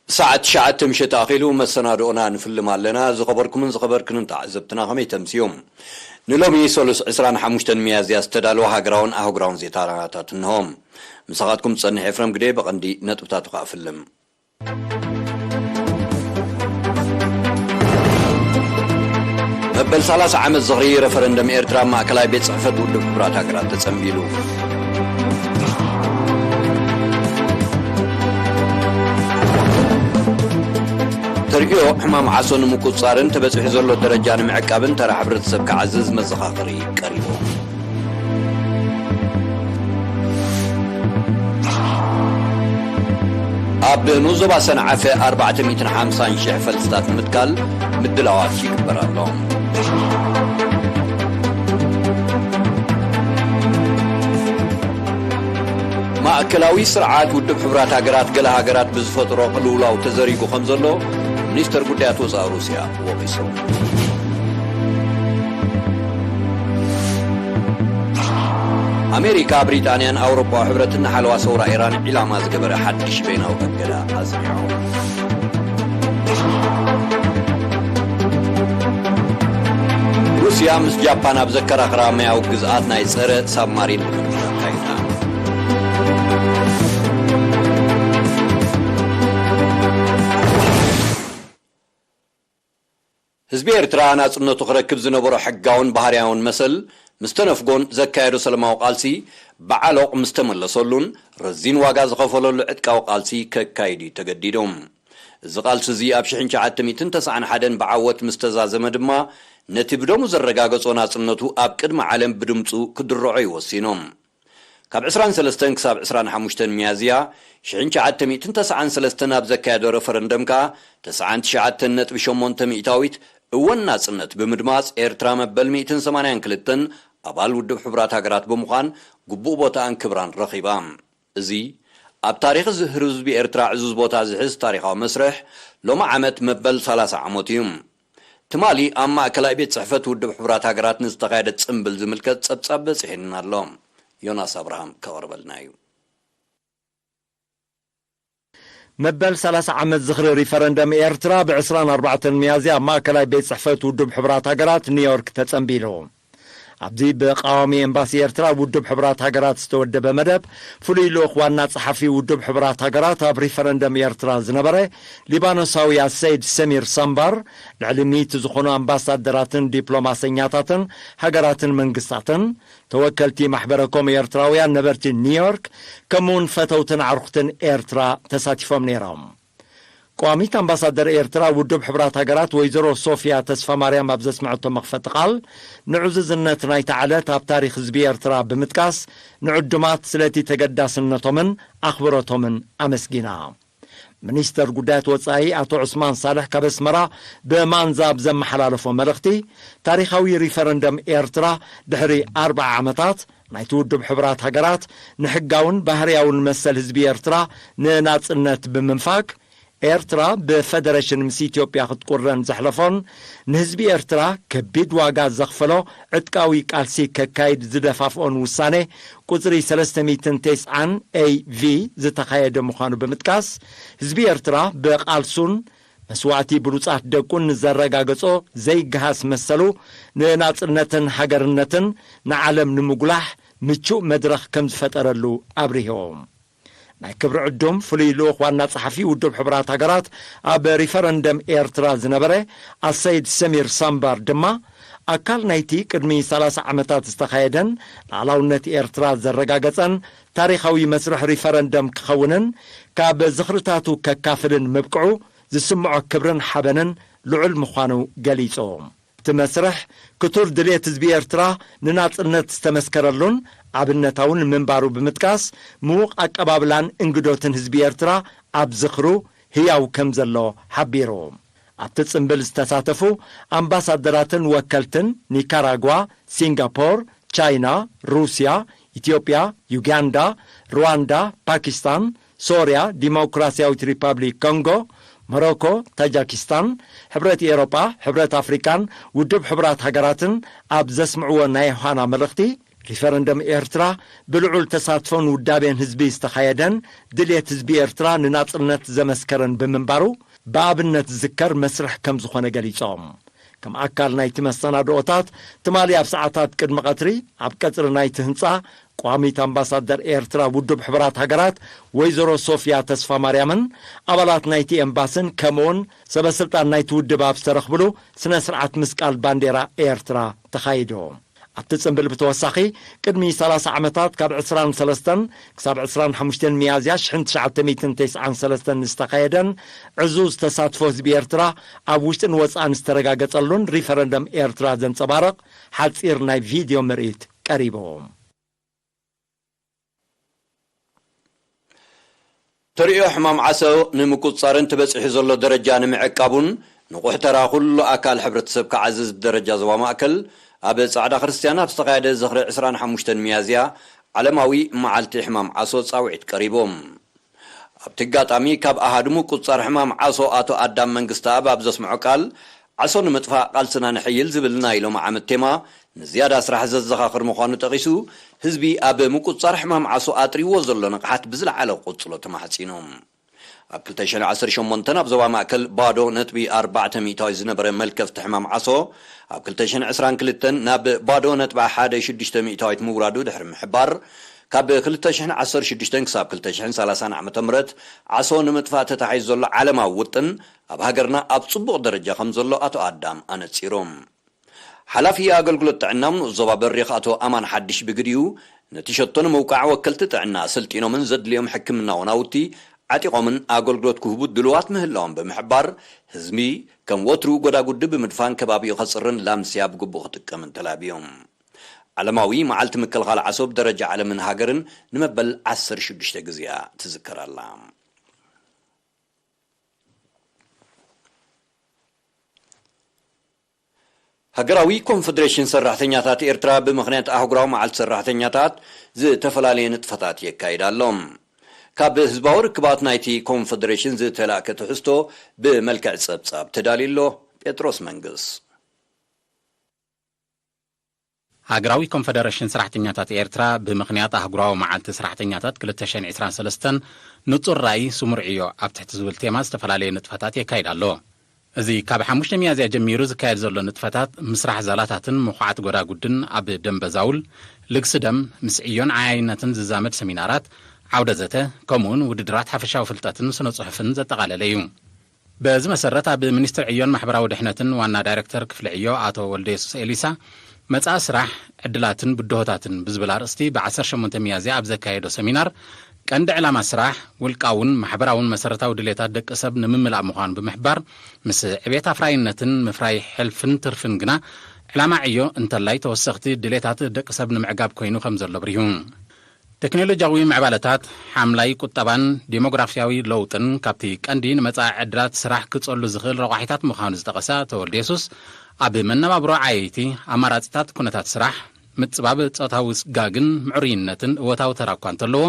ሰዓት ትሽዓተ ምሸት ኣኺሉ መሰናድኦና ንፍልም ኣለና። ዝኸበርኩምን ዝኸበርክንን ተዓዘብትና ከመይ ተምስዮም? ንሎሚ ሰሉስ ዕስራን ሓሙሽተን ሚያዝያ ዝተዳለወ ሃገራውን ኣህጉራውን ዜናታት እንሆ። ምሳኻትኩም ዝጸንሕ ኤፍረም ግደ። ብቐንዲ ነጥብታቱ ከኣ ፍልም። መበል ሰላሳ ዓመት ዝኽሪ ረፈረንደም ኤርትራ ኣብ ማእከላይ ቤት ጽሕፈት ውድብ ሕቡራት ሃገራት ተጸንቢሉ። ተርእዮ ሕማም ዓሶ ንምቁጽጻርን ተበጺሑ ዘሎ ደረጃ ንምዕቃብን ተራ ሕብረተሰብ ክዓዝዝ መዘኻኸሪ ቀሪቡ። ኣብ ንኡስ ዞባ ሰንዓፈ ኣርባዕተ ሚእትን ሓምሳን ሽሕ ፈልስታት ንምትካል ምድላዋት ይግበር ኣሎ። ማእከላዊ ስርዓት ውድብ ሕቡራት ሃገራት ገለ ሃገራት ብዝፈጥሮ ቅልውላው ተዘሪጉ ከም ዘሎ ሚኒስተር ጉዳያት ወጻኢ ሩስያ ወቒሱ። ኣሜሪካ፣ ብሪጣንያን ኣውሮፓዊ ሕብረትን ንሓለዋ ሰውራ ኢራን ዒላማ ዝገበረ ሓድሽ በይናዊ እገዳ ኣጽኒዖም። ሩስያ ምስ ጃፓን ኣብ ዘከራኽራ ማያዊ ግዝኣት ናይ ጸረ ሳብማሪን ልምምድ ኣካይዳ። ህዝቢ ኤርትራ ናጽነቱ ክረክብ ዝነበሮ ሕጋውን ባህርያውን መሰል ምስ ተነፍጎን ዘካየዶ ሰላማዊ ቃልሲ ብዓሎቕ ምስ ተመለሰሉን ረዚን ዋጋ ዝኸፈለሉ ዕጥቃዊ ቃልሲ ከካይድ እዩ ተገዲዱ። እዚ ቃልሲ እዚ ኣብ ሽሕን ትሽዓተ ሚእትን ተስዓን ሓደን ብዓወት ምስ ተዛዘመ ድማ ነቲ ብደሙ ዘረጋገጾ ናጽነቱ ኣብ ቅድሚ ዓለም ብድምጹ ክድርዖ እዩ ወሲኑ። ካብ ዕስራን ሰለስተን ክሳብ ዕስራን ሓሙሽተን ሚያዝያ ሽሕን ትሽዓተ ሚእትን ተስዓን ሰለስተን ኣብ ዘካየዶ ረፈረንደም ከኣ ተስዓን ትሽዓተን ነጥቢ ሸሞንተ ሚእታዊት እወን ናጽነት ብምድማጽ ኤርትራ መበል ሚእትን ሰማንያን ክልተን ኣባል ውድብ ሕቡራት ሃገራት ብምዃን ግቡእ ቦታኣን ክብራን ረኺባ። እዚ ኣብ ታሪኽ እዚ ህዝቢ ኤርትራ ዕዙዝ ቦታ ዝሕዝ ታሪኻዊ መስርሕ ሎሚ ዓመት መበል ሰላሳ ዓመቱ እዩ። ትማሊ ኣብ ማእከላይ ቤት ጽሕፈት ውድብ ሕቡራት ሃገራት ንዝተኻየደ ጽምብል ዝምልከት ጸብጻብ በጺሑና ኣሎ። ዮናስ ኣብርሃም ከቕርበልና እዩ። መበል ሰላሳ ዓመት ዝኽሪ ሪፈረንደም ኤርትራ ብ ዕስራን ኣርባዕተን ሚያዝያ ኣብ ማእከላይ ቤት ጽሕፈት ውድብ ሕቡራት ሃገራት ኒውዮርክ ተጸንቢሉ። ኣብዚ ብቃዋሚ ኤምባሲ ኤርትራ ውድብ ሕቡራት ሃገራት ዝተወደበ መደብ፣ ፍሉይ ልኡኽ ዋና ጸሓፊ ውድብ ሕቡራት ሃገራት ኣብ ሪፈረንደም ኤርትራ ዝነበረ ሊባኖሳዊ ኣሰይድ ሰሚር ሳምባር፣ ልዕሊ ሚእቲ ዝኾኑ ኣምባሳደራትን ዲፕሎማሰኛታትን ሃገራትን መንግስታትን፣ ተወከልቲ ማሕበረ ኮም ኤርትራውያን ነበርቲ ኒውዮርክ፣ ከምኡውን ፈተውትን ኣዕሩኽትን ኤርትራ ተሳቲፎም ነይሮም። ቀዋሚት ኣምባሳደር ኤርትራ ውድብ ሕቡራት ሃገራት ወይዘሮ ሶፊያ ተስፋማርያም ኣብ ዘስምዐቶ መኽፈቲ ቃል፣ ንዕዙዝነት ናይታ ዕለት ኣብ ታሪኽ ህዝቢ ኤርትራ ብምጥቃስ፣ ንዕዱማት ስለቲ ተገዳስነቶምን ኣኽብሮቶምን ኣመስጊና። ሚኒስተር ጉዳያት ወጻኢ ኣቶ ዑስማን ሳልሕ ካብ ኣስመራ ብማንዛ ኣብ ዘመሓላለፎ መልእኽቲ፣ ታሪኻዊ ሪፈረንደም ኤርትራ ድሕሪ ኣርብዓ ዓመታት ናይቲ ውድብ ሕቡራት ሃገራት ንሕጋውን ባህርያውን መሰል ህዝቢ ኤርትራ ንናጽነት ብምንፋግ፣ ኤርትራ ብፈደረሽን ምስ ኢትዮጵያ ክትቁረን ዘሕለፎን ንህዝቢ ኤርትራ ከቢድ ዋጋ ዘኽፈሎ ዕጥቃዊ ቃልሲ ከካይድ ዝደፋፍኦን ውሳኔ ቁጽሪ ሰለስተ ሚእትን ተስዓን ኤ ቪ ዝተኻየደ ምዃኑ ብምጥቃስ፣ ህዝቢ ኤርትራ ብቓልሱን መስዋእቲ ብሉጻት ደቁን ንዘረጋገጾ ዘይገሃስ መሰሉ ንናጽነትን ሃገርነትን ንዓለም ንምጉላሕ ምቹእ መድረኽ ከም ዝፈጠረሉ ኣብሪሆም። ናይ ክብሪ ዕዱም ፍሉይ ልኡኽ ዋና ጸሓፊ ውድብ ሕቡራት ሃገራት ኣብ ሪፈረንደም ኤርትራ ዝነበረ ኣሰይድ ሰሚር ሳምባር ድማ፣ ኣካል ናይቲ ቅድሚ ሰላሳ ዓመታት ዝተኻየደን ላዕላውነት ኤርትራ ዘረጋገጸን ታሪኻዊ መስርሕ ሪፈረንደም ክኸውንን ካብ ዝኽርታቱ ከካፍልን ምብቅዑ ዝስምዖ ክብርን ሓበንን ልዑል ምዃኑ ገሊጹ። እቲ መስርሕ፣ ክቱር ድሌት ህዝቢ ኤርትራ ንናጽነት ዝተመስከረሉን ኣብነታውን ምንባሩ ብምጥቃስ፣ ምዉቕ ኣቀባብላን እንግዶትን ህዝቢ ኤርትራ ኣብ ዝኽሩ ህያው ከም ዘሎ ሓቢሩ። ኣብቲ ጽምብል ዝተሳተፉ ኣምባሳደራትን ወከልትን ኒካራጓ፣ ሲንጋፖር፣ ቻይና፣ ሩስያ፣ ኢትዮጵያ፣ ዩጋንዳ፣ ሩዋንዳ፣ ፓኪስታን፣ ሶርያ፣ ዲሞክራስያዊት ሪፓብሊክ ኮንጎ፣ ሞሮኮ፣ ታጃኪስታን፣ ሕብረት ኤሮጳ፣ ሕብረት ኣፍሪቃን ውድብ ሕቡራት ሃገራትን ኣብ ዘስምዕዎ ናይ ዮሃና መልእኽቲ፣ ሪፈረንደም ኤርትራ ብልዑል ተሳትፎን ውዳቤን ህዝቢ ዝተኻየደን ድልየት ህዝቢ ኤርትራ ንናጽነት ዘመስከረን ብምንባሩ ብኣብነት ዝዝከር መስርሕ ከም ዝኾነ ገሊጾም። ከም ኣካል ናይቲ መሰናድኦታት ትማሊ ኣብ ሰዓታት ቅድሚ ቀትሪ ኣብ ቀጽሪ ናይቲ ህንጻ ቋሚት ኣምባሳደር ኤርትራ ውድብ ሕቡራት ሃገራት ወይዘሮ ሶፍያ ተስፋ ማርያምን ኣባላት ናይቲ ኤምባስን ከምኡውን ሰበስልጣን ናይቲ ውድብ ኣብ ዝተረኽብሉ ስነ ስርዓት ምስቃል ባንዴራ ኤርትራ ተኻይዱ። ኣብቲ ጽምብል ብተወሳኺ ቅድሚ ሰላሳ ዓመታት ካብ ዕስራን ሰለስተን ክሳብ ዕስራን ሓሙሽተን ሚያዝያ ሽሕን ትሽዓተ ሚእትን ተስዓን ሰለስተን ዝተኻየደን ዕዙዝ ተሳትፎ ህዝቢ ኤርትራ ኣብ ውሽጥን ወጻእን ዝተረጋገጸሉን ሪፈረንደም ኤርትራ ዘንጸባርቕ ሓጺር ናይ ቪድዮ ምርኢት ቀሪቡ። ተርእዮ ሕማም ዓሶ ንምቁጽጻርን እቲ በጺሑ ዘሎ ደረጃ ንምዕቃቡን ንቑሕ ተራ ኩሉ ኣካል ሕብረተሰብ ክዓዝዝ ብደረጃ ዞባ ማእከል ኣብ ጻዕዳ ክርስትያን ኣብ ዝተኻየደ ዝኽሪ ዕስራን ሓሙሽተን ሚያዝያ ዓለማዊ መዓልቲ ሕማም ዓሶ ጻውዒት ቀሪቡ። ኣብቲ ኣጋጣሚ ካብ ኣሃዱ ምቁጽጻር ሕማም ዓሶ ኣቶ ኣዳም መንግስተኣብ ኣብ ዘስምዖ ቃል፣ ዓሶ ንምጥፋእ ቃልስና ነሐይል ዝብል ናይ ሎሚ ዓመት ቴማ ንዝያዳ ስራሕ ዘዘኻኽር ምዃኑ ጠቒሱ፣ ህዝቢ ኣብ ምቁጽጻር ሕማም ዓሶ ኣጥሪዎ ዘሎ ንቕሓት ብዝለዓለ ክቕጽሎ ተማሕጺኑ። ኣብ ክልተ ሽሕን ዓሰርተ ሸሞንተን ኣብ ዞባ ማእከል ባዶ ነጥቢ ኣርባዕተ ሚእታዊት ዝነበረ መልከፍቲ ሕማም ዓሶ፣ ኣብ ክልተ ሽሕን ዕስራን ክልተን ናብ ባዶ ነጥቢ ሓደ ሽዱሽተ ሚእታዊት ምውራዱ ድሕሪ ምሕባር፣ ካብ ክልተ ሽሕን ዓሰርተ ሽዱሽተን ክሳብ ክልተ ሽሕን ሰላሳን ዓመተ ምህረት ዓሶ ንምጥፋእ ተታሒዙ ዘሎ ዓለማዊ ውጥን ኣብ ሃገርና ኣብ ጽቡቕ ደረጃ ከም ዘሎ ኣቶ ኣዳም ኣነጺሩ። ሓላፊ ኣገልግሎት ጥዕና ኣብ ንኡስ ዞባ በሪኽ ኣቶ ኣማን ሓድሽ ብግዲኡ፣ ነቲ ሸቶ ንምውቃዕ ወከልቲ ጥዕና ኣሰልጢኖምን ዘድልዮም ሕክምናዊ ናውቲ ዓጢቖምን ኣገልግሎት ክህቡ ድሉዋት ምህላዎም ብምሕባር፣ ህዝቢ ከም ወትሩ ጎዳጉዲ ብምድፋን ከባቢኡ ከጽርን ላምስያ ብግቡእ ክጥቀምን ተላብዮም። ዓለማዊ መዓልቲ ምክልኻል ዓሶ ብደረጃ ዓለምን ሃገርን ንመበል ዓሰርተ ሽዱሽተ ግዜኣ ትዝከር ኣላ። ሃገራዊ ኮንፈደሬሽን ሰራሕተኛታት ኤርትራ ብምኽንያት ኣህጉራዊ መዓልቲ ሰራሕተኛታት ዝተፈላለየ ንጥፈታት የካይድ ኣሎ። ካብ ህዝባዊ ርክባት ናይቲ ኮንፈደሬሽን ዝተላእከ ትሕዝቶ ብመልክዕ ጸብጻብ ተዳልዩ ኣሎ። ጴጥሮስ መንግስ። ሃገራዊ ኮንፈደሬሽን ሰራሕተኛታት ኤርትራ ብምኽንያት ኣህጉራዊ መዓልቲ ሰራሕተኛታት ክልተ ሽሕን ዕስራን ሰለስተን ንጹር ራእይ ስሙር ዕዮ ኣብ ትሕቲ ዝብል ቴማ ዝተፈላለየ ንጥፈታት የካይድ ኣሎ። እዚ ካብ ሓሙሽተ ሚያዝያ ጀሚሩ ዝካየድ ዘሎ ንጥፈታት ምስራሕ ዛላታትን ምኹዓት ጎዳጉድን ኣብ ደንበ ዛውል፣ ልግሲ ደም፣ ምስ ዕዮን ዓያይነትን ዝዛመድ ሰሚናራት፣ ዓውደ ዘተ፣ ከምኡውን ውድድራት ሓፈሻዊ ፍልጠትን ስነ ጽሑፍን ዘጠቓለለ እዩ። በዚ መሰረት ኣብ ሚኒስትሪ ዕዮን ማሕበራዊ ድሕነትን ዋና ዳይሬክተር ክፍሊ ዕዮ ኣቶ ወልደየሱስ ኤሊሳ መጻኢ ስራሕ ዕድላትን ብድሆታትን ብዝብል ኣርእስቲ ብ ዓሰርተ ሸሞንተ ሚያዝያ ኣብ ዘካየዶ ሰሚናር ቀንዲ ዕላማ ስራሕ ውልቃውን ማሕበራውን መሰረታዊ ድሌታት ደቂ ሰብ ንምምላእ ምዃኑ ብምሕባር ምስ ዕቤት ኣፍራይነትን ምፍራይ ሕልፍን ትርፍን ግና ዕላማ ዕዮ እንተላይ ተወሰኽቲ ድሌታት ደቂ ሰብ ንምዕጋብ ኮይኑ ከም ዘሎ ኣብሪሁ። ቴክኖሎጂያዊ ምዕባለታት፣ ሓምላይ ቁጠባን ዴሞግራፊያዊ ለውጥን ካብቲ ቀንዲ ንመጻኢ ዕድላት ስራሕ ክጸሉ ዝኽእል ረቋሒታት ምዃኑ ዝጠቐሰ ኣቶ ወልደየሱስ፣ ኣብ መነባብሮ ዓየይቲ ኣማራጺታት ኩነታት ስራሕ፣ ምጽባብ ጾታዊ ጽጋግን ምዕሩይነትን እወታዊ ተራ እኳ እንተለዎ፣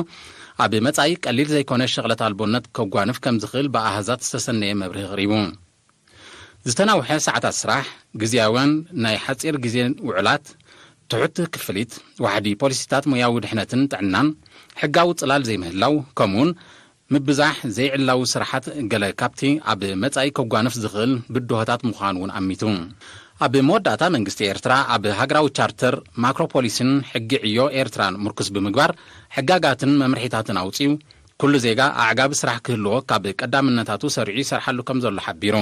ኣብ መጻኢ ቀሊል ዘይኮነ ሸቕለት ኣልቦነት ከጓንፍ ከም ዝኽእል ብኣሃዛት ዝተሰነየ መብርሂ ኣቕሪቡ። ዝተናውሐ ሰዓታት ስራሕ፣ ግዝያውያን ናይ ሓጺር ግዜ ውዕላት፣ ትሑት ክፍሊት፣ ዋሕዲ ፖሊሲታት ሞያዊ ድሕነትን ጥዕናን፣ ሕጋዊ ጽላል ዘይምህላው፣ ከምኡውን ምብዛሕ ዘይዕላዊ ስራሓት ገለ ካብቲ ኣብ መጻኢ ከጓንፍ ዝኽእል ብድሆታት ምዃኑ እውን ኣሚቱ። ኣብ መወዳእታ መንግስቲ ኤርትራ ኣብ ሃገራዊ ቻርተር ማክሮ ፖሊሲን ሕጊ ዕዮ ኤርትራን ምርኩስ ብምግባር ሕጋጋትን መምርሒታትን ኣውጺኡ፣ ኩሉ ዜጋ ኣዕጋቢ ስራሕ ክህልዎ ካብ ቀዳምነታቱ ሰሪዑ ይሰርሓሉ ከም ዘሎ ሓቢሩ።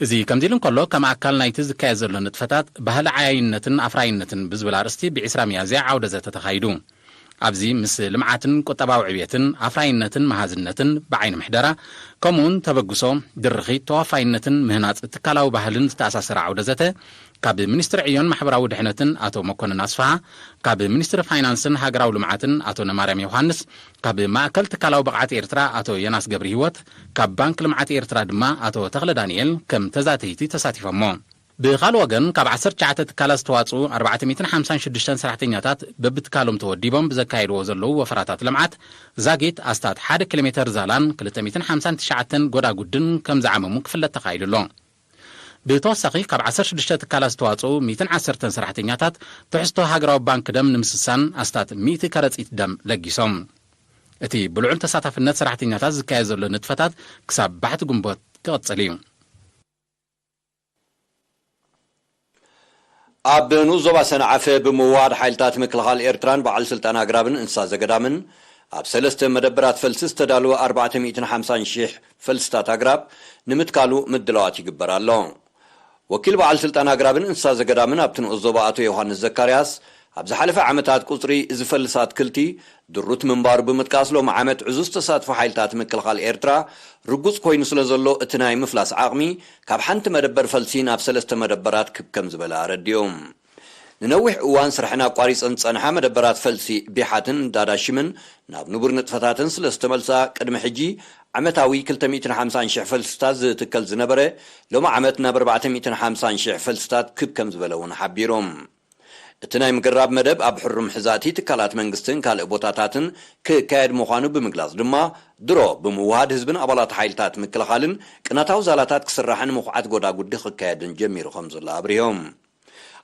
እዚ ከምዚ ኢሉ እንከሎ፣ ከም ኣካል ናይቲ ዝካየድ ዘሎ ንጥፈታት ባህሊ ዓያይነትን ኣፍራይነትን ብዝብል ኣርእስቲ ብ ዕስራ ሚያዝያ ዓውደ ዘተ ተኻይዱ። ኣብዚ ምስ ልምዓትን ቁጠባዊ ዕብየትን ኣፍራይነትን መሃዝነትን ብዓይኒ ምሕደራ፣ ከምኡውን ተበግሶ፣ ድርኺት፣ ተዋፋይነትን ምህናጽ ትካላዊ ባህልን ዝተኣሳሰረ ዓውደ ዘተ ካብ ሚኒስትሪ ዕዮን ማሕበራዊ ድሕነትን ኣቶ መኮንን ኣስፍሃ፣ ካብ ሚኒስትሪ ፋይናንስን ሃገራዊ ልምዓትን ኣቶ ነማርያም ዮሃንስ፣ ካብ ማእከል ትካላዊ ብቕዓት ኤርትራ ኣቶ ዮናስ ገብረሂወት፣ ካብ ባንክ ልምዓት ኤርትራ ድማ ኣቶ ተኽለ ዳንኤል ከም ተዛተይቲ ተሳቲፎሞ። ብኻልእ ወገን፣ ካብ ዓሰርተ ትሽዓተ ትካላት ዝተዋጽኡ ኣርባዕተ ሚእትን ሓምሳን ሽዱሽተን ሰራሕተኛታት በብትካሎም ተወዲቦም ብዘካየድዎ ዘለዉ ወፈራታት ልምዓት፣ ዛጊት ኣስታት ሓደ ኪሎ ሜተር ዛላን ክልተ ሚእትን ሓምሳን ትሽዓተን ጎዳጉድን ከም ዝዓመሙ ክፍለጥ ተኻኢሉ ኣሎ። ብተወሳኺ ካብ ዓሰርተ ሽዱሽተ ትካላት ዝተዋጽኡ ሚእትን ዓሰርተን ሰራሕተኛታት ትሕዝቶ ሃገራዊ ባንክ ደም ንምስሳን ኣስታት ሚእቲ ከረጺት ደም ለጊሶም። እቲ ብልዑል ተሳታፍነት ሰራሕተኛታት ዝካየድ ዘሎ ንጥፈታት ክሳብ ባሕቲ ግንቦት ክቕጽል እዩ። ኣብ ንኡስ ዞባ ሰንዓፈ ብምውሃድ ሓይልታት ምክልኻል ኤርትራን በዓል ስልጣን ኣግራብን እንስሳ ዘገዳምን ኣብ ሰለስተ መደበራት ፈልሲ ዝተዳለወ ኣርባዕተ ሚእትን ሓምሳን ሽሕ ፈልስታት ኣግራብ ንምትካሉ ምድላዋት ይግበር ኣሎ። ወኪል በዓል ስልጣን ኣግራብን እንስሳ ዘገዳምን ኣብቲ ንኡስ ዞባ ኣቶ ዮሃንስ ዘካርያስ፣ ኣብ ዝሓለፈ ዓመታት ቁጽሪ እዚ ፈልሲ ኣትክልቲ ድሩት ምንባሩ ብምጥቃስ፣ ሎሚ ዓመት ዕዙዝ ተሳትፎ ሓይልታት ምክልኻል ኤርትራ ርጉጽ ኮይኑ ስለ ዘሎ፣ እቲ ናይ ምፍላስ ዓቕሚ ካብ ሓንቲ መደበር ፈልሲ ናብ ሰለስተ መደበራት ክብ ከም ዝበለ ኣረዲኡ። ንነዊሕ እዋን ስራሕን ኣቋሪጸን ዝጸንሓ መደበራት ፈልሲ ቢሓትን ዳዳሽምን ናብ ንቡር ንጥፈታተን ስለ ዝተመልሳ፣ ቅድሚ ሕጂ ዓመታዊ ክልተ ሚእትን ሓምሳን ሽሕ ፈልስታት ዝትከል ዝነበረ፣ ሎሚ ዓመት ናብ ኣርባዕተ ሚእትን ሓምሳን ሽሕ ፈልስታት ክብ ከም ዝበለ እውን ሓቢሩ። እቲ ናይ ምግራብ መደብ ኣብ ሕሩም ሕዛእቲ ትካላት መንግስትን ካልእ ቦታታትን ክካየድ ምዃኑ ብምግላጽ ድማ፣ ድሮ ብምውሃድ ህዝብን ኣባላት ሓይልታት ምክልኻልን ቅናታዊ ዛላታት ክስራሕን ምኹዓት ጎዳጉዲ ክካየድን ጀሚሩ ከም ዘሎ ኣብሪሆም።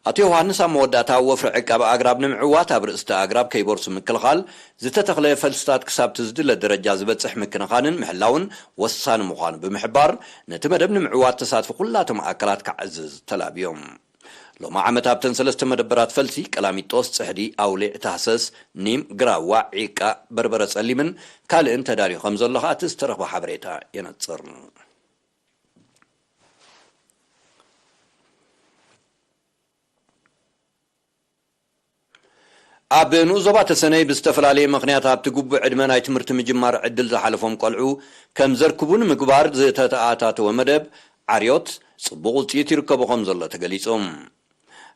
ኣቶ ዮሃንስ ኣብ መወዳእታ፣ ወፍሪ ዕቃበ ኣግራብ ንምዕዋት ኣብ ርእስቲ ኣግራብ ከይበርሱ ምክልኻል፣ ዝተተኽለ ፈልስታት ክሳብቲ ዝድለ ደረጃ ዝበጽሕ ምክንኻንን ምሕላውን ወሳኒ ምዃኑ ብምሕባር፣ ነቲ መደብ ንምዕዋት ተሳትፎ ኩላቶም ኣካላት ክዓዝዝ ተላብዮም። ሎሚ ዓመት ኣብተን ሰለስተ መደበራት ፈልሲ፣ ቀላሚጦስ፣ ጽሕዲ፣ ኣውሊዕ፣ ታህሰስ፣ ኒም፣ ግራዋ፣ ዒቃ፣ በርበረ ጸሊምን ካልእን ተዳልዩ ከም ዘሎ ከኣ እቲ ዝተረኽበ ሓበሬታ የነጽር። ኣብ ንኡስ ዞባ ተሰነይ ብዝተፈላለየ ምኽንያት ኣብቲ ግቡእ ዕድመ ናይ ትምህርቲ ምጅማር ዕድል ዝሓለፎም ቆልዑ ከም ዘርክቡ ንምግባር ዝተተኣታተወ መደብ ዓርዮት ጽቡቕ ውጽኢት ይርከቦ ከም ዘሎ ተገሊጹ።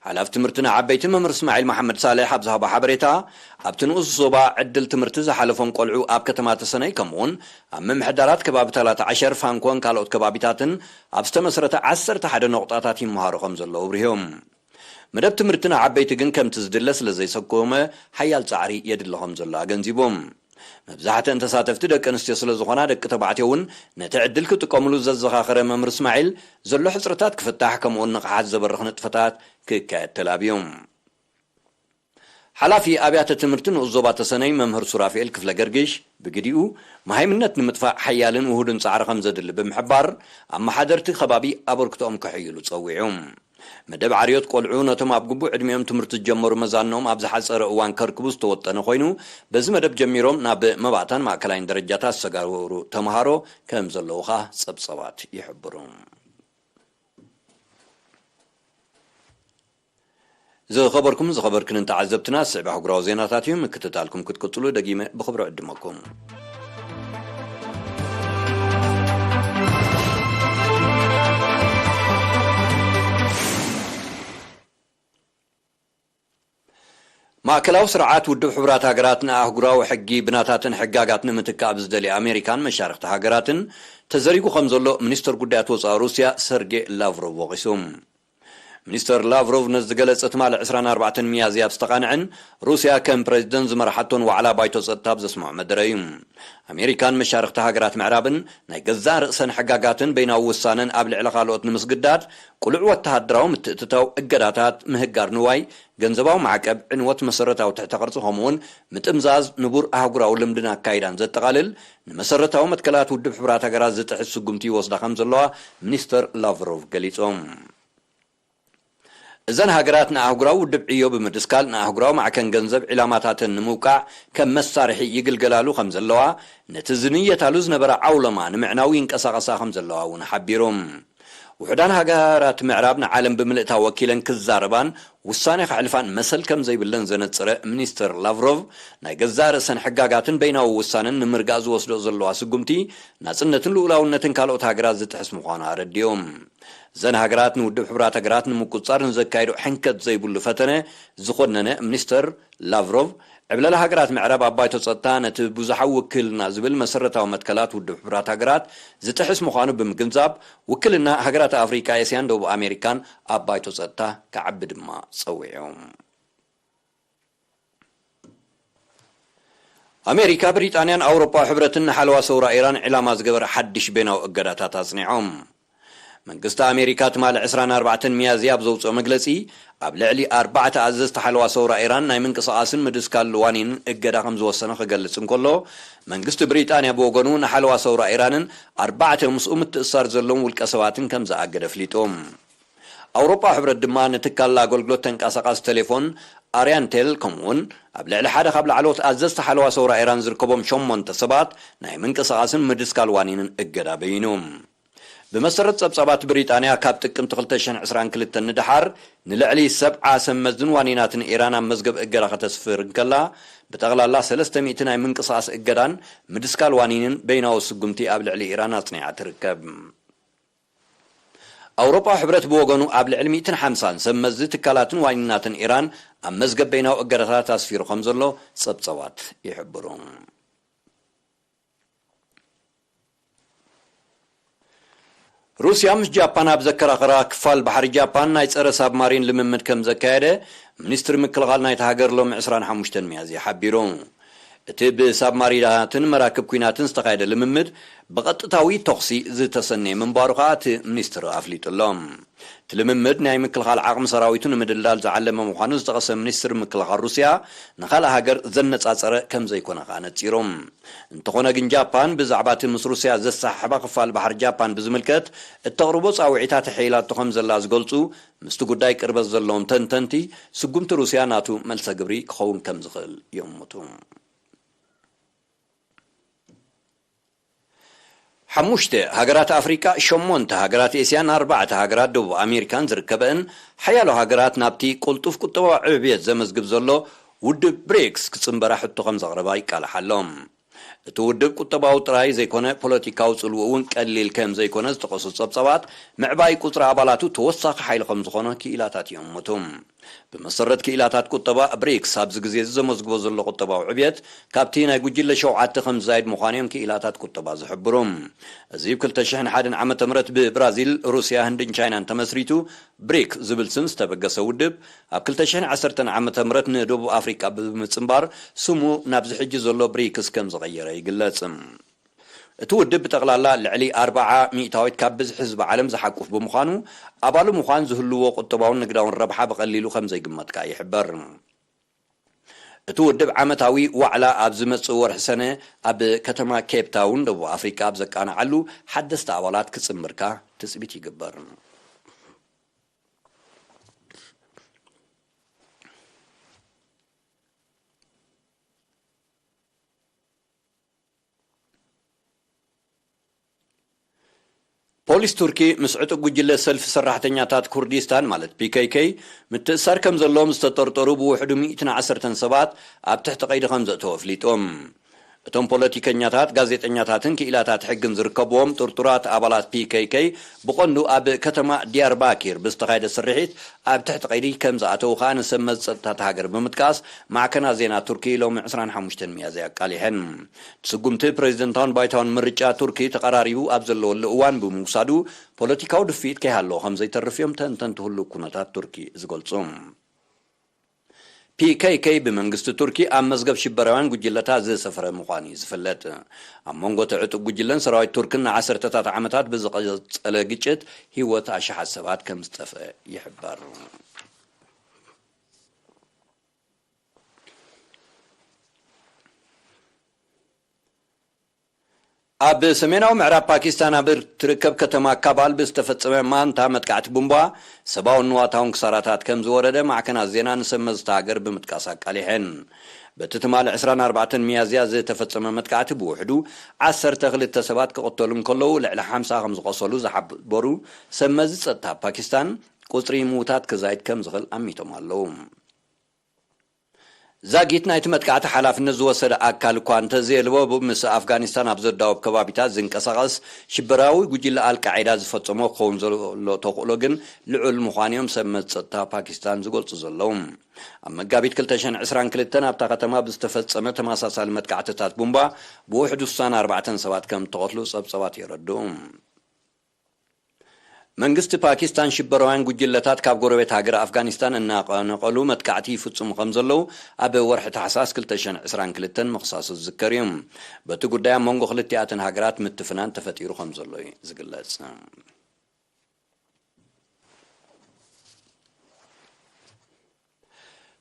ሓላፊ ትምህርቲ ንዓበይቲ መምህር እስማዒል መሓመድ ሳልሕ ኣብ ዝሃቦ ሓበሬታ፣ ኣብቲ ንኡስ ዞባ ዕድል ትምህርቲ ዝሓለፎም ቆልዑ ኣብ ከተማ ተሰነይ፣ ከምኡውን ኣብ ምምሕዳራት ከባቢ ታላት ዓሸር፣ ፋንኮን ካልኦት ከባቢታትን ኣብ ዝተመስረተ ዓሰርተ ሓደ ነቑጣታት ይመሃሩ ከም ዘለዉ ኣብሪሆም። መደብ ትምህርቲ ንዓበይቲ ግን ከምቲ ዝድለ ስለ ዘይሰኮመ፣ ሓያል ጻዕሪ የድሊ ከም ዘሎ ኣገንዚቦም። መብዛሕትአን ተሳተፍቲ ደቂ ኣንስትዮ ስለ ዝኾና፣ ደቂ ተባዕትዮ እውን ነቲ ዕድል ክጥቀምሉ ዘዘኻኸረ መምህር እስማዒል፣ ዘሎ ሕጽረታት ክፍታሕ፣ ከምኡውን ንቕሓት ዘበርኽ ንጥፈታት ክካየድ ተላብዩ። ሓላፊ ኣብያተ ትምህርቲ ንኡስ ዞባ ተሰነይ መምህር ሱራፌል ክፍለ ገርግሽ ብግዲኡ፣ መሃይምነት ንምጥፋእ ሓያልን ውሁድን ጻዕሪ ከም ዘድሊ ብምሕባር፣ ኣመሓደርቲ ከባቢ ኣበርክቶኦም ከሕይሉ ጸዊዑ። መደብ ዓርዮት ቆልዑ ነቶም ኣብ ግቡእ ዕድሚኦም ትምህርቲ ዝጀመሩ መዛኖም ኣብ ዝሓጸረ እዋን ከርክቡ ዝተወጠነ ኮይኑ፣ በዚ መደብ ጀሚሮም ናብ መባእታን ማእከላይን ደረጃታት ዝተጋወሩ ተምሃሮ ከም ዘለዉ ኸኣ ጸብጸባት ይሕብሩ። ዝኸበርኩም ዝኸበርክንን ተዓዘብትና፣ ስዕብ ኣህጉራዊ ዜናታት እዩ። ምክትታልኩም ክትቅጽሉ ደጊመ ብኽብሪ ዕድመኩም። ማእከላዊ ስርዓት ውድብ ሕቡራት ሃገራት ንኣህጉራዊ ሕጊ ብናታትን ሕጋጋት ንምትካእ ኣብ ዝደሊ ኣሜሪካን መሻርኽቲ ሃገራትን ተዘሪጉ ከም ዘሎ ሚኒስተር ጉዳያት ወጻኢ ሩስያ ሰርጌ ላቭሮቭ ወቒሱ። ሚኒስተር ላቭሮቭ ነዚ ዝገለጸ ትማሊ ዕስራን ኣርባዕተን ሚያዝያ ኣብ ዝተቓንዐን ሩስያ ከም ፕረዚደንት ዝመርሓቶን ዋዕላ ባይቶ ጸጥታ ኣብ ዘስምዖ መደረ እዩ። ኣሜሪካን መሻርኽቲ ሃገራት ምዕራብን ናይ ገዛእ ርእሰን ሕጋጋትን በይናዊ ውሳነን ኣብ ልዕሊ ካልኦት ንምስግዳድ፣ ቅሉዕ ወተሃደራዊ ምትእትታው፣ እገዳታት፣ ምህጋር ንዋይ፣ ገንዘባዊ ማዕቀብ፣ ዕንወት መሰረታዊ ትሕተ ቅርጺ፣ ከምኡውን ምጥምዛዝ ንቡር ኣህጉራዊ ልምድን ኣካይዳን ዘጠቓልል፣ ንመሰረታዊ መትከላት ውድብ ሕቡራት ሃገራት ዝጥሕስ ስጉምቲ ይወስዳ ከም ዘለዋ ሚኒስተር ላቭሮቭ ገሊጾም። እዘን ሃገራት ንኣህጉራዊ ውድብ ዕዮ ብምድስካል፣ ንኣህጉራዊ ማዕከን ገንዘብ ዒላማታተን ንምውቃዕ ከም መሳርሒ ይግልገላሉ ከም ዘለዋ፣ ነቲ ዝንየታሉ ዝነበረ ዓውለማ ንምዕናው ይንቀሳቐሳ ከም ዘለዋ እውን ሓቢሮም። ውሑዳን ሃገራት ምዕራብ ንዓለም ብምልእታ ወኪለን ክዛረባን ውሳኔ ከሕልፋን መሰል ከም ዘይብለን ዘነጸረ ሚኒስተር ላቭሮቭ፣ ናይ ገዛእ ርእሰን ሕጋጋትን በይናዊ ውሳነን ንምርጋእ ዝወስዶ ዘለዋ ስጉምቲ፣ ናጽነትን ልኡላውነትን ካልኦት ሃገራት ዝጥሕስ ምዃኑ ኣረዲኦም። እዘን ሃገራት ንውድብ ሕቡራት ሃገራት ንምቁጽጻር ንዘካይዶ ሕንከት ዘይብሉ ፈተነ ዝኾነነ ሚኒስተር ላቭሮቭ፣ ዕብለላ ሃገራት ምዕራብ ኣብ ባይቶ ጸጥታ ነቲ ብዙሓዊ ውክልና ዝብል መሰረታዊ መትከላት ውድብ ሕቡራት ሃገራት ዝጥሕስ ምዃኑ ብምግንዛብ፣ ውክልና ሃገራት ኣፍሪቃ፣ ኤስያን ደቡብ ኣሜሪካን ኣብ ባይቶ ጸጥታ ክዓቢ ድማ ጸዊዑ። ኣሜሪካ፣ ብሪጣንያን ኣውሮጳ ሕብረትን ንሓለዋ ሰውራ ኢራን ዒላማ ዝገበረ ሓድሽ በይናዊ እገዳታት ኣጽኒዖም። መንግስቲ ኣሜሪካ ትማሊ ዕስራን ኣርባዕተን ሚያዝያ ኣብ ዘውፅኦ መግለፂ፣ ኣብ ልዕሊ ኣርባዕተ ኣዘዝቲ ሓለዋ ሰውራ ኢራን ናይ ምንቅስቓስን ምድስካል ዋኒንን እገዳ ከም ዝወሰነ ክገልጽ እንከሎ፣ መንግስቲ ብሪጣንያ ብወገኑ ንሓለዋ ሰውራ ኢራንን ኣርባዕተ ምስኡ ምትእስሳር ዘለዎም ውልቀ ሰባትን ከም ዝኣገደ ኣፍሊጡ። ኣውሮጳ ሕብረት ድማ ንትካል ኣገልግሎት ተንቀሳቓሲ ቴሌፎን ኣርያንቴል፣ ከምኡውን ኣብ ልዕሊ ሓደ ካብ ላዕለዎት ኣዘዝቲ ሓለዋ ሰውራ ኢራን ዝርከቦም ሸሞንተ ሰባት ናይ ምንቅስቓስን ምድስካል ዋኒንን እገዳ በይኑ። ብመሰረት ጸብጻባት ብሪጣንያ፣ ካብ ጥቅምቲ ክልተ ሽሕን ዕስራን ክልተን ንደሓር ንልዕሊ ሰብዓ ሰብ መዝን ዋኒናትን ኢራን ኣብ መዝገብ እገዳ ከተስፍር እንከላ፣ ብጠቕላላ ሰለስተ ሚእቲ ናይ ምንቅስቓስ እገዳን ምድስካል ዋኒንን በይናዊ ስጉምቲ ኣብ ልዕሊ ኢራን ኣጽኒዓ ትርከብ። ኣውሮጳዊ ሕብረት ብወገኑ፣ ኣብ ልዕሊ ሚእትን ሓምሳን ሰብ መዚ ትካላትን ዋኒናትን ኢራን ኣብ መዝገብ በይናዊ እገዳታት ኣስፊሩ ከም ዘሎ ጸብጻባት ይሕብሩ። ሩስያ ምስ ጃፓን ኣብ ዘከራኸራ ክፋል ባሕሪ ጃፓን ናይ ጸረ ሳብማሪን ልምምድ ከም ዘካየደ ሚኒስትሪ ምክልኻል ናይታ ሃገር ሎሚ ዕስራን ሓሙሽተን ሚያዝያ ሓቢሩ። እቲ ብሳብማሪናትን መራክብ ኲናትን ዝተኻየደ ልምምድ ብቐጥታዊ ተኹሲ ዝተሰነየ ምንባሩ ከኣ እቲ ሚኒስትሪ ኣፍሊጡ ኣሎ። እቲ ልምምድ ናይ ምክልኻል ዓቕሚ ሰራዊቱ ንምድልዳል ዝዓለመ ምዃኑ ዝጠቐሰ ሚኒስትሪ ምክልኻል ሩስያ፣ ንኻልእ ሃገር ዘነጻጸረ ከም ዘይኮነ ከኣ ነጺሩ። እንተኾነ ግን ጃፓን ብዛዕባ እቲ ምስ ሩስያ ዘሰሓሕባ ክፋል ባሕሪ ጃፓን ብዝምልከት እተቕርቦ ጻውዒታት ኣሐይላቶ ከም ዘላ ዝገልጹ ምስቲ ጉዳይ ቅርበት ዘለዎም ተንተንቲ፣ ስጉምቲ ሩስያ ናቱ መልሰ ግብሪ ክኸውን ከም ዝኽእል ይእምቱ። ሓሙሽተ ሃገራት ኣፍሪቃ፣ ሸሞንተ ሃገራት ኤስያን ኣርባዕተ ሃገራት ደቡብ ኣሜሪካን ዝርከበእን ሓያሎ ሃገራት ናብቲ ቅልጡፍ ቁጠባዊ ዕብየት ዘመዝግብ ዘሎ ውድብ ብሪክስ ክጽንበራ ሕቶ ከም ዘቕረባ ይቃልሓ ኣሎ። እቲ ውድብ ቁጠባዊ ጥራይ ዘይኮነ፣ ፖለቲካዊ ጽልውኡ እውን ቀሊል ከም ዘይኮነ ዝጠቐሱ ጸብጻባት፣ ምዕባይ ቁጽሪ ኣባላቱ ተወሳኺ ሓይሊ ከም ዝኾነ ክኢላታት ይእምቱ። ብመሰረት ክኢላታት ቁጠባ፣ ብሪክስ ኣብዚ ግዜ እዚ ዘመዝግቦ ዘሎ ቁጠባዊ ዕብየት ካብቲ ናይ ጉጅለ ሸውዓተ ከም ዝዛይድ ምዃኑ እዮም ክኢላታት ቁጠባ ዝሕብሩ። እዚ ብ ክልተ ሽሕን ሓደን ዓመተ ምህረት ብብራዚል፣ ሩስያ፣ ህንድን ቻይናን ተመስሪቱ ብሪክ ዝብል ስም ዝተበገሰ ውድብ፣ ኣብ ክልተ ሽሕን ዓሰርተን ዓመተ ምህረት ንደቡብ ኣፍሪቃ ብምጽንባር፣ ስሙ ናብዚ ሕጂ ዘሎ ብሪክስ ከም ዝቐየረ ይግለጽ። እቲ ውድብ ብጠቕላላ ልዕሊ ኣርብዓ ሚእታዊት ካብ ብዝሒ ህዝቢ ዓለም ዝሓቁፍ ብምዃኑ፣ ኣባሉ ምዃን ዝህልዎ ቁጠባውን ንግዳውን ረብሓ ብቐሊሉ ከም ዘይግመት ከኣ ይሕበር። እቲ ውድብ ዓመታዊ ዋዕላ ኣብ ዝመጽእ ወርሒ ሰነ ኣብ ከተማ ኬፕ ታውን ደቡብ ኣፍሪቃ ኣብ ዘቃንዓሉ፣ ሓደስቲ ኣባላት ክጽምብርካ ትጽቢት ይግበር። ፖሊስ ቱርኪ ምስ ዕጡቕ ጉጅለ ሰልፊ ሰራሕተኛታት ኩርዲስታን፣ ማለት ፒ ኬ ኬ፣ ምትእሳር ከም ዘለዎም ዝተጠርጠሩ ብውሕዱ ሚእትን ዓሰርተን ሰባት ኣብ ትሕቲ ቀይዲ ከም ዘእተወ ኣፍሊጦም። እቶም ፖለቲከኛታት፣ ጋዜጠኛታትን ክኢላታት ሕግን ዝርከብዎም ጥርጡራት ኣባላት ፒ ኬ ኬ፣ ብቐንዱ ኣብ ከተማ ዲያርባኪር ብዝተኻየደ ስርሒት ኣብ ትሕቲ ቀይዲ ከም ዝኣተዉ ከኣ ንሰብ መዚ ጸጥታ እታ ሃገር ብምጥቃስ፣ ማዕከናት ዜና ቱርኪ ሎሚ ዕስራን ሓሙሽተን ሚያዝያ ኣቃሊሐን። ስጉምቲ ፕሬዝደንታውን ባይታውን ምርጫ ቱርኪ ተቐራሪቡ ኣብ ዘለወሉ እዋን ብምውሳዱ፣ ፖለቲካዊ ድፍኢት ከይሃለዎ ከም ዘይተርፍ እዮም ተንተንቲ ህሉው ኩነታት ቱርኪ ዝገልጹ። ፒ ኬ ኬ ብመንግስቲ ቱርኪ ኣብ መዝገብ ሽበራውያን ጉጅለታት ዝሰፈረ ምዃኑ እዩ ዝፍለጥ። ኣብ መንጎ እቲ ዕጡቕ ጉጅለን ሰራዊት ቱርክን ንዓሰርተታት ዓመታት ብዝቐጸለ ግጭት ህይወት ኣሽሓት ሰባት ከም ዝጠፍአ ይሕበር። ኣብ ሰሜናዊ ምዕራብ ፓኪስታን ኣብ እትርከብ ከተማ ካባል ብዝተፈጸመ ማንታ መጥቃዕቲ ቡምባ፣ ሰብኣውን ንዋታውን ክሳራታት ከም ዝወረደ ማዕከናት ዜና ንሰብ መዚ እታ ሃገር ብምጥቃስ ኣቃሊሐን። በቲ ትማሊ ዕስራን ኣርባዕተን ሚያዝያ ዝተፈጸመ መጥቃዕቲ ብውሕዱ ዓሰርተ ክልተ ሰባት ክቕተሉ እንከለዉ፣ ልዕሊ ሓምሳ ከም ዝቖሰሉ ዝሓበሩ ሰብ መዚ ጸጥታ ፓኪስታን፣ ቁጽሪ ምዉታት ክዛይድ ከም ዝኽእል ኣሚቶም ኣለዉ። ዛጊት ናይቲ መጥቃዕቲ ሓላፍነት ዝወሰደ ኣካል እኳ እንተዘየልቦ፣ ምስ ኣፍጋኒስታን ኣብ ዘዳውብ ከባቢታት ዝንቀሳቐስ ሽበራዊ ጉጅለ ኣልቃዒዳ ዝፈጸሞ ክኸውን ዘሎ ተኽእሎ ግን ልዑል ምዃኑ እዮም ሰብ መዚ ጸጥታ ፓኪስታን ዝገልጹ ዘለዉ። ኣብ መጋቢት ክልተ ሽሕን ዕስራን ክልተን ኣብታ ከተማ ብዝተፈጸመ ተመሳሳሊ መጥቃዕትታት ቡምባ ብውሕዱ ስሳን ኣርባዕተን ሰባት ከም እተቐትሉ ጸብጻባት የረድኡ። መንግስቲ ፓኪስታን ሽበራውያን ጉጅለታት ካብ ጎረቤት ሃገር ኣፍጋኒስታን እናቐነቐሉ መጥቃዕቲ ይፍጽሙ ከም ዘለዉ ኣብ ወርሒ ታሕሳስ ክልተ ሽሕን ዕስራን ክልተን ምኽሳሱ ዝዝከር እዩ። በቲ ጉዳይ ኣብ መንጎ ክልቲኣተን ሃገራት ምትፍናን ተፈጢሩ ከም ዘሎ እዩ ዝግለጽ።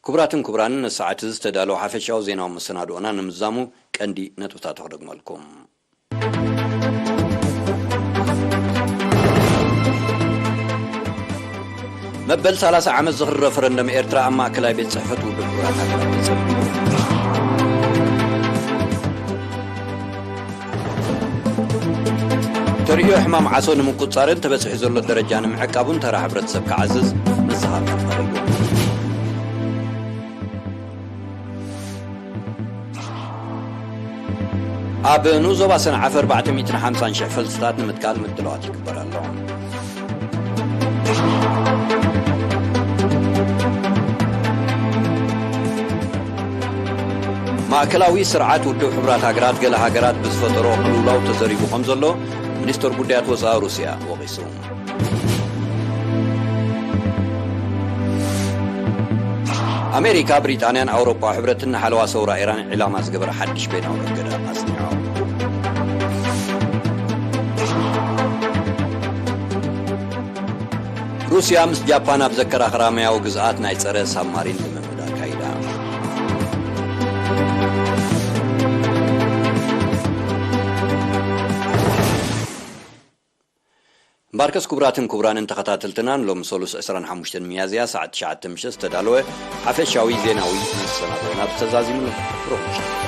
ክቡራትን ክቡራንን፣ ንሰዓት እዚ ዝተዳለወ ሓፈሻዊ ዜናዊ መሰናድኦና ንምዛሙ ቀንዲ ነጥብታቱ ክደግመልኩም። መበል ሰላሳ ዓመት ዝኽሪ ረፈረንደም ኤርትራ ኣብ ማእከላይ ቤት ጽሕፈት ውድብ ሕቡራት ሃገራት ተጸንቢሩ። ተርእዮ ሕማም ዓሶ ንምቁጻርን ተበጺሑ ዘሎ ደረጃ ንምዕቃቡን ተራ ሕብረተሰብ ክዓዝዝ መዘኻኸሪ ቀሪቡ። ኣብ ንኡስ ዞባ ሰንዓፈ ኣርባዕተ ሚእትን ሓምሳን ሽሕ ፈልስታት ንምትካል ምድላዋት ይግበር ኣሎ። ማእከላዊ ስርዓት ውድብ ሕቡራት ሃገራት ገለ ሃገራት ብዝፈጠሮ ቅልውላው ተዘሪቡ ከም ዘሎ ሚኒስተር ጉዳያት ወጻኢ ሩስያ ወቒሱ። ኣሜሪካ፣ ብሪጣንያን ኣውሮፓ ሕብረትን ንሓለዋ ሰውራ ኢራን ዒላማ ዝገበረ ሓድሽ በይናዊ እገዳ ኣጽኒዖም። ሩስያ ምስ ጃፓን ኣብ ዘከራኽራ ማያዊ ግዝኣት ናይ ጸረ ሳብማሪን ልምምድ ኣካይዳ። እምበኣርከስ ክቡራትን ክቡራንን ተኸታተልትና፣ ንሎሚ ሰሉስ ዕስራን ሓሙሽተን ሚያዝያ ሰዓት ትሽዓተ ምሸት ዝተዳለወ ሓፈሻዊ ዜናዊ መሰናዶና ብተዛዚሙ ኣሎ። ሮምሽ